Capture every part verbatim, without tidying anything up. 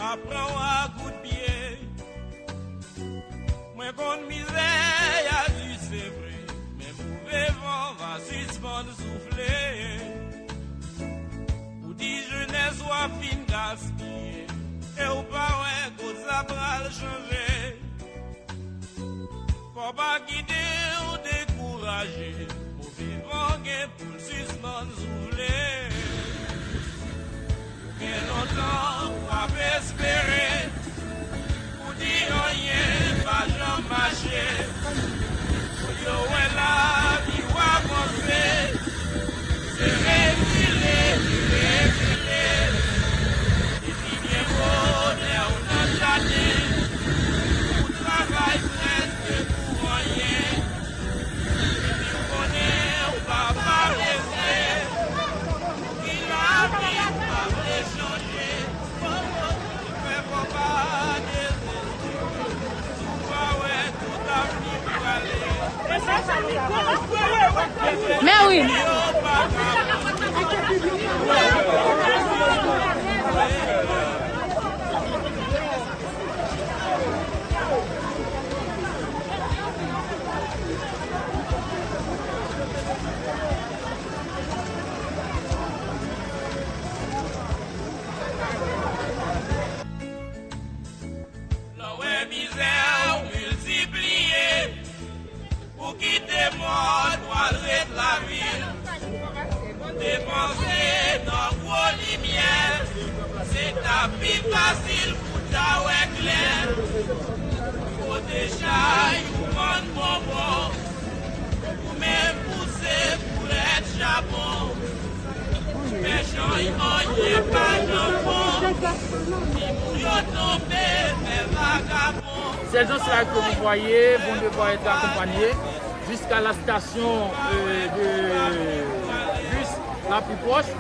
Pran w a kout pye. Mwen konn mizè y a di se vre, men move van va sispann soufle. Ou di jenès w ap fin gaspiye, e w pa wè kote sa pral chanje. Fò pa kite w dekouraje, move van gen pou l sispann soufle. Gen lontan w ap espere, ou di anyen pa janm mache. Pou yo wè lavi w avanse, se rekile, rekile. Epi gen bonè w nan jaden, ou travay prèske pou anyen. Epi w konnen w pa parese. Ki lavi pa vle chanje. Fè kòb pa dezespere. Si w pa wè tout avni w prale. Men wi. Lè w wè mizè w miltipliye, ou kite mòn w al ret lavil. Depanse nan gwo limyè, se ta pi fasil pou ta wè klè. Pote chay ou vann bonbon, ou menm pouse boulèt chapon. Mechan yo, anyen pa nan fon. Ni pou yo tonbe, men vagabon. Ces gens-là que vous voyez vont devoir être accompagnés jusqu'à la station, euh, de bus la plus proche,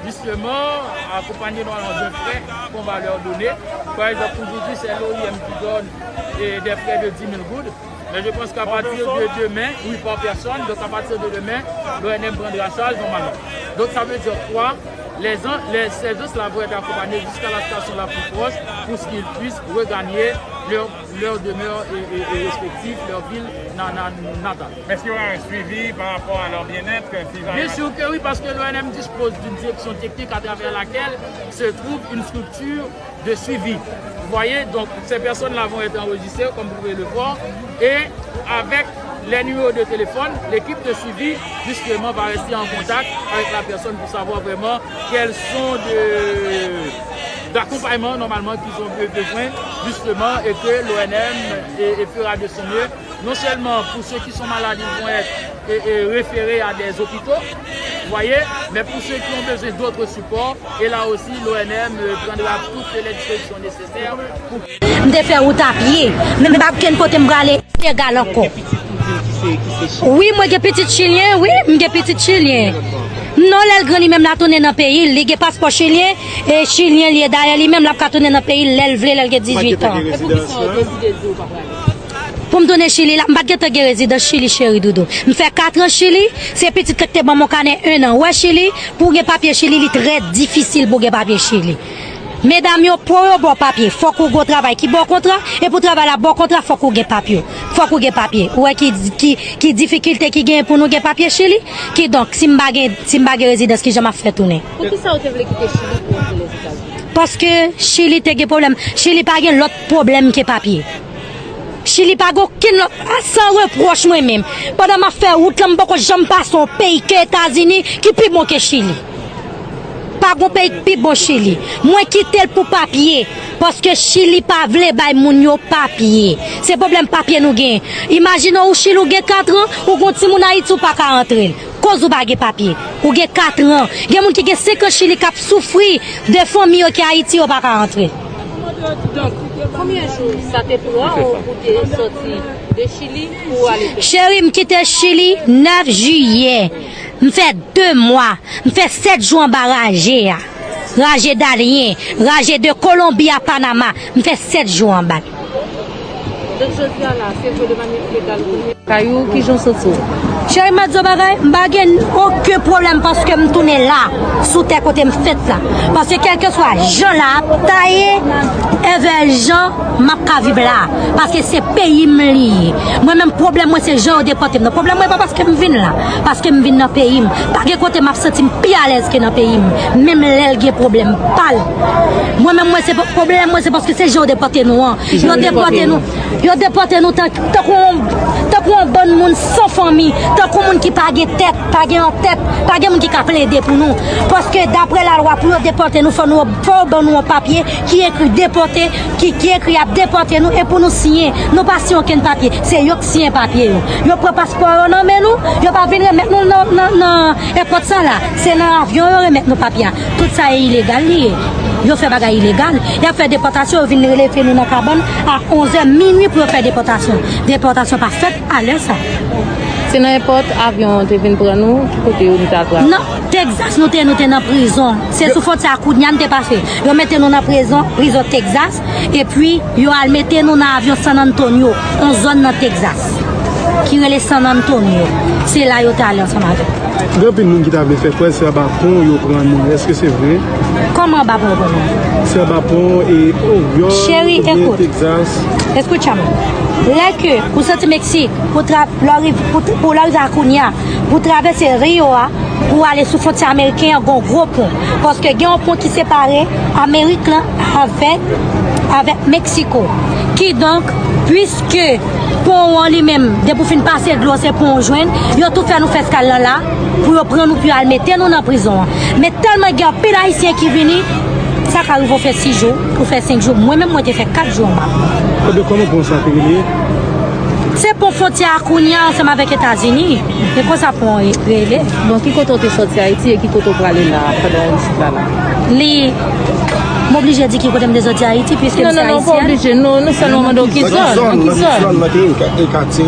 justement, accompagnés normalement d'un frais qu'on va leur donner. Par exemple, aujourd'hui, c'est l'O I M qui donne, euh, des frais de dix mille gourdes. Mais je pense qu'à partir de demain, oui, par personne, donc à partir de demain, l'O N M prendra charge normalement. Donc ça veut dire quoi? Les, en- les, ces gens-là vont être accompagnés jusqu'à la station la plus proche pour qu'ils puissent regagner leur, leur demeure et, et, et respective, leur ville na- na- natale. Est-ce qu'il y aura un suivi par rapport à leur bien-être, s'ils arrivent Bien sûr que oui, parce que l'O N M dispose d'une direction technique à travers laquelle se trouve une structure de suivi. Vous voyez, donc ces personnes-là vont être enregistrées, comme vous pouvez le voir, et avec les numéros de téléphone, l'équipe de suivi, justement, va rester en contact avec la personne pour savoir vraiment quels sont de, d'accompagnement, normalement, qu'ils ont be- besoin, justement, et que l'O N M et, et fera de son mieux. Non seulement pour ceux qui sont malades, ils vont être, et, et référés à des hôpitaux, vous voyez, mais pour ceux qui ont besoin d'autres supports, et là aussi, l'O N M, euh, prendra toutes les dispositions nécessaires pour M te fè wout a pye, men m pa gen kote m prale ilegal ankò. Wi, mwen gen pitit chilyen, wi, m gen pitit chilyen. Non, lè l gran, li menm l a tounen nan peyi l, li gen paspò chilyen, e chilyen li ye. Dayè, li menm l ap ka tounen nan peyi l lè l vle, lè l gen dizuit an. E poukisa w deside di w pa prale? Pou m tounen Chili la, m pa t gentan gen rezidans Chili, cheri doudou. M fè kat an Chili, se pitit la ki te ban m yon kanè en an. Wè Chili, pou w gen papye Chili, li trè difisil pou w gen papye Chili. Medam yo, pou yo ba w papye, fòk ou gen yon travay ki ba w kontra, e pou travay la ba w kontra, fòk ou gen papye. Fòk ou gen papye. Ou wè ki, ki, ki difikilte ki genyen pou nou gen papye Chili? Kidonk, si m pa gen, si m pa gen rezidans, kijan m ap fè tounen? Poukisa w te vle kite Chili pou w antre Lèzetazini? Paske Chili te gen pwoblèm. Chili pa gen lòt pwoblèm ke papye. Chili pa gen okenn lòt, a, san repwòch mwen menm. Pandan m ap fè wout lan, m poko janm pase yon peyi ke Etazini ki pi bon ke Chili. Pa gen peyi ki pi bon Chili. Mwen kite l pou papye, paske Chili pa vle bay moun yo papye. Se pwoblèm papye nou gen. Imajine w Chili, ou gen katran, ou gen yon timoun Ayiti, ou pa ka antre l. Koz ou pa gen papye. Ou gen katran. Gen moun ki gen senk an Chili k ap soufri de fanmi yo ki Ayiti, yo pa ka antre. Donk, konbyen jou sa te pran w pou te sòti de Chili pou w ale Pèn? Cheri, m kite Chili nèf jiyè. M fè de mwa. M fè sèt jou anba raje a. Raje Dalian, raje de Kolonbi a Panama. M fè sèt jou anba l. Donk, jodi a la, se vre de manyè ilegal ou tounen? Kay ou, kijan w santi w? Cheri, m ap di w bagay, m pa gen okenn pwoblèm paske m tounen la, sou tè kote m fèt la. Paske kèlkeswa jan la ap ta ye, envè jan m ap ka viv la. Paske se peyi m li ye. Mwen menm, pwoblèm mwen se jan yo depòte m nan. Pwoblèm mwen pa paske m vin la, paske m vin nan peyi m. Pa gen kote m ap santi m pi alèz ke nan peyi m. Menm lè l gen pwoblèm pa l. Mwen menm, mwen se pa, pwoblèm mwen se paske se jan yo depòte nou an. Yo depòte nou, yo depòte nou tank tankou yon, tankou yon bann moun san fanmi, tankou moun ki pa gen tèt, pa gen yon tèt, pa gen moun ki ka plede pou nou. Paske daprè lalwa, pou yo depòte nou, fò nou, fò yo ban nou yon papye ki ekri depòte, ki, ki ekri y ap depòte nou, e pou nou siyen. Nou pa siyen okenn papye, se yo k siyen papye yo. Yo pran paspò yo nan men nou, yo pa vin remèt nou nan, nan, nan èpòt sa la. Se nan avyon yo remèt nou papye a. Tout sa e ilegal li ye. Yo fè bagay ilegal. Y ap fè depòtasyon, yo vin rele fè nou nan kabann a onz è minwi pou yo fè depòtasyon. Depòtasyon pa fèt a lè sa. Se nan èpòt avyon an te vin pran nou, ki kote yo nou t al pran? Nan Texas nou te, nou te nan prizon. Se sou fwontyè a kounye a n te pase. Yo mete nou nan prizon, prizon Texas, epi yo al mete nou nan avyon San Antonio, yon zòn nan Texas, ki rele San Antonio. Se la yo te ale ansanm avè m. Gen anpil moun ki ta vle fè kwè se anba pon yo pran nou. Èske se vre? Kòman anba pon yo pran nou? Se anba pon e Oryòl, cheri, oubyen ekout. Texas. Escúchame. Lè ke ou soti Meksik, pou tra-, lè w riv-, pou, pou lè w rive a Kounye a, pou travèse Rio a, pou ale sou fwontyè ameriken an, gon gwo pon. Paske gen yon pon ki separe Amerik lan avèk, avèk Meksiko. Kidonk, piske pon an li menm, depi w fin pase dlo, se pon w jwenn, yo tou fè nou fè eskal lan la, pou yo pran nou, pou yo al mete nou nan prizon an. Men tèlman gen anpil Ayisyen ki vini, sa ka rive w fè sis jou, ou fè senk jou. Mwen menm, mwen te fè kat jou anba. Ebyen, kòman pon sa te rele? Se pon fwontyè a Kounye a ansanm avèk Etazini. E konsa pon an rele. Bon, ki kote w te sòti Ayiti e ki kote w prale la, pandan w isit la la? Li, m oblije di ki kote m te sòti Ayiti, piske m se ayisyèn. Non, non, non, ou pa oblije. Non, nou sèlman mande w ki zòn, nan ki zòn.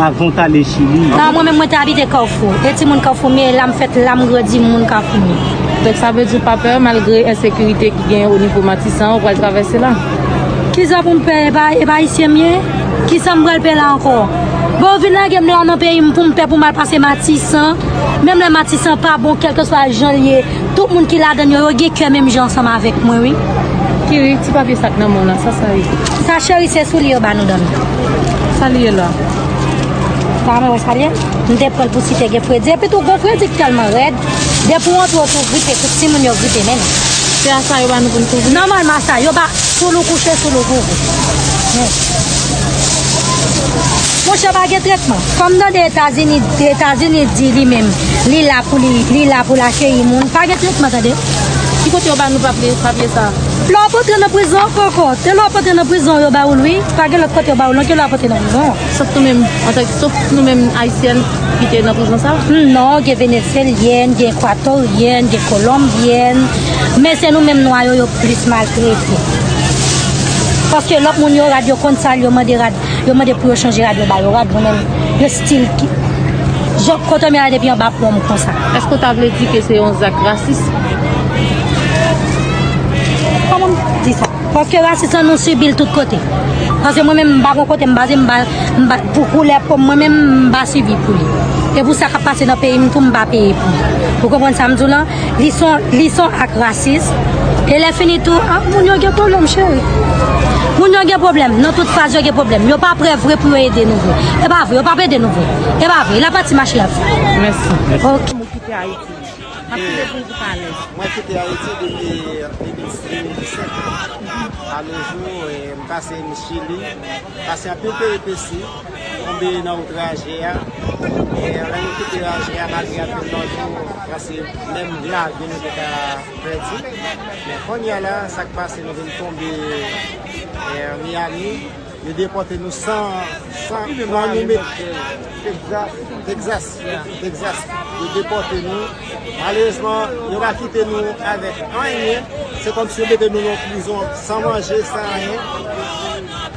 Avan w t ale Chili. Non, mwen menm, mwen te abite Kafou. E timoun Kafou m ye, la m fèt, la m grandi, m moun Kafou m ye. Donk, sa vle di w pa pè, malgre ensekirite ki genyen o nivo Matisan, ou pral travèse la? Kisa pou m pè? E pa, e pa ayisyen m ye? Kisa m pral pè la ankò? Bon, yo vin lage m la nan peyi m pou m pè pou m al pase Matisan. Menm lè Matisan pa bon, kèlkeswa jan l ye, tout moun ki ladan l yo, yo gen kè menm jan ansanm avèk mwen, wi. Kiri, ti papye sa k nan men w la, sa sa ye? Sa, cheri, se soulye yo ba nou dòmi. Sa li ye la? Pa mwen wè sa l ye? M te pran l pou si te gen fredi. Epi tou, gon fredi k tèlman rèd. Depi w antre, w tou gripe, tout timoun yo gripe menm. Se a sa yo ba nou pou n kouvri? Nòmalman, a sa yo ba, sou lou kouche, sou lou kouvri. Monchè, pa gen tretman. Kòm m tande Etazini, Etazini di li menm, li la pou li, li la pou l akeyi moun. Pa gen tretman, tande. Ki kote yo ba nou papye, papye sa? Lè w ap antre nan prizon ankò, ankò. Se lè w ap antre nan prizon yo ba ou l, wi. Pa gen lòt kote yo ba ou l, non, ke lè w ap antre nan prizon. Sof nou menm, antanke, sof nou menm Ayisyèn ki te nan prizon sa? Non, gen Venezyelyèn, gen Ekwatoryèn, gen Kolonbyèn. Men se nou menm nwa yo, yo plis maltrete. Paske lòt moun yo rad, yo konn sa l, yo mande rad, yo mande pou yo chanje rad, yo ba yo rad, mwen menm, yo stil ki, jan kote m ye a depi anba pon m konsa. Èske w ta vle di ke se yon zak rasis? Kòman m di sa? Paske rasis lan nou sibi l tout kote. Paske mwen menm m pa gon kote m baze, m pa, m pa, pou koulè po m, mwen menm m pa sibi pou li. E pou sa k ap pase nan peyi m tou, m pa peye pou li. Ou konprann sa m di w lan? Li se yon, li se yon ak rasis. E lè fini tou, ah, moun yo gen pwoblèm, cheri. Moun yo gen pwoblèm. Nan tout faz yo gen pwoblèm. Yo pa prè vre pou yo ede nou vre. E pa vre, yo p ap ede nou vre. E pa vre. L ap pati mache l ap fè. Mèsi. Ok. Ou kite Ayiti. M ap kite pou ou pou kalè. Mwen kite Ayiti depi, depi de mil senk. A nos jours, e, m pase m Chili, pase anpil peripesi, tonbe nan wout raje a. E, lè nou kite raje a, malgre anpil lòt jou, pase menm lavi nou te ka pèdi. Men kounye a la, sa k pase, nou vin tonbe, e, Miami. Yo depòte nou san, san, san nou met Texas, Texas, Texas. Yo depòte nou. Malerezman, yo pa kite nou avèk anyen. Se kòmsi yo mete nou nan prizon san manje, san anyen.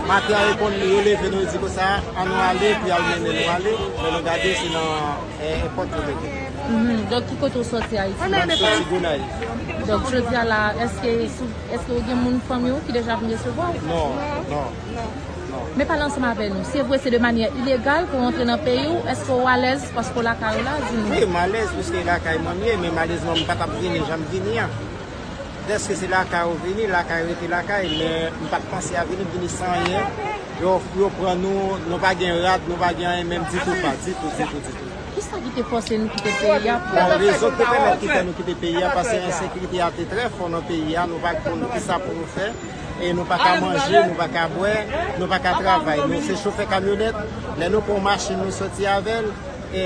Maten an, yo konn, yo leve nou, yo di konsa, ann nou ale, epi y al mennen nou ale. Men nou gade, se nan, e, èpòt yo mete nou. Mhm. Donk, ki kote w sòti Ayiti? M sòti Gonayiv. Donk, jodi a la, èske sou Èske w gen moun fanmi w ki deja vin resevwa w? Non, non, non. Men pale ansanm avè nou. Se vre, se de manyè ilegal pou w antre nan peyi w. Èske w alèz paske w lakay ou la? Di nou. Wi, m alèz piske lakay mwen m ye, men malezman m pa t ap vini jan m vini an. Dèske se lakay ou vini, lakay rete lakay, men m pa t panse a vini, m vini san anyen. Yo, yo pran nou, nou pa gen rad, nou pa gen anyen menm ditou pa, ditou, ditou, ditou. Kisa ki te fòse nou kite peyi a pou Bon, rezon ki te pèmèt ki fè nou kite peyi a, paske ensekirite a te trè fò nan peyi a, nou pa konn kisa pou nou fè. E nou pa ka manje, nou pa ka bwè, nou pa ka travay. Nou se chofè kamyonèt. Lè nou pran yon machin, nou soti avè l, e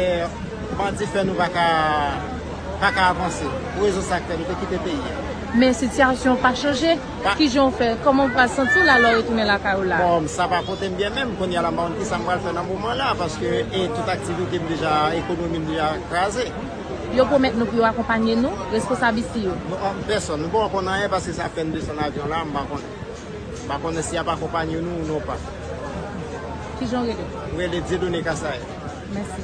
bandi fè nou pa ka, pa ka avanse. Pou rezon sa k fè nou te kite peyi a. Men sitiyasyon pa chanje. Kijan w fè? Kòman w pral santi w la lè w retounen lakay ou la? Bon, sa pa pote m byen menm. Kounye a la, m pa konn kisa m pral fè nan moman la, paske e tout aktivite m deja, ekonomi m deja kraze. Yo pwomèt nou pou yo akonpanye nou, responsab isi yo. Nou, an pèsòn, nou poko konn anyen paske sa fè n desann avyon la, m pa konnen. M pa konnen si y ap akonpanye nou ou non pa. Kijan w rele? M rele Dieudonné Kasaye. Mèsi.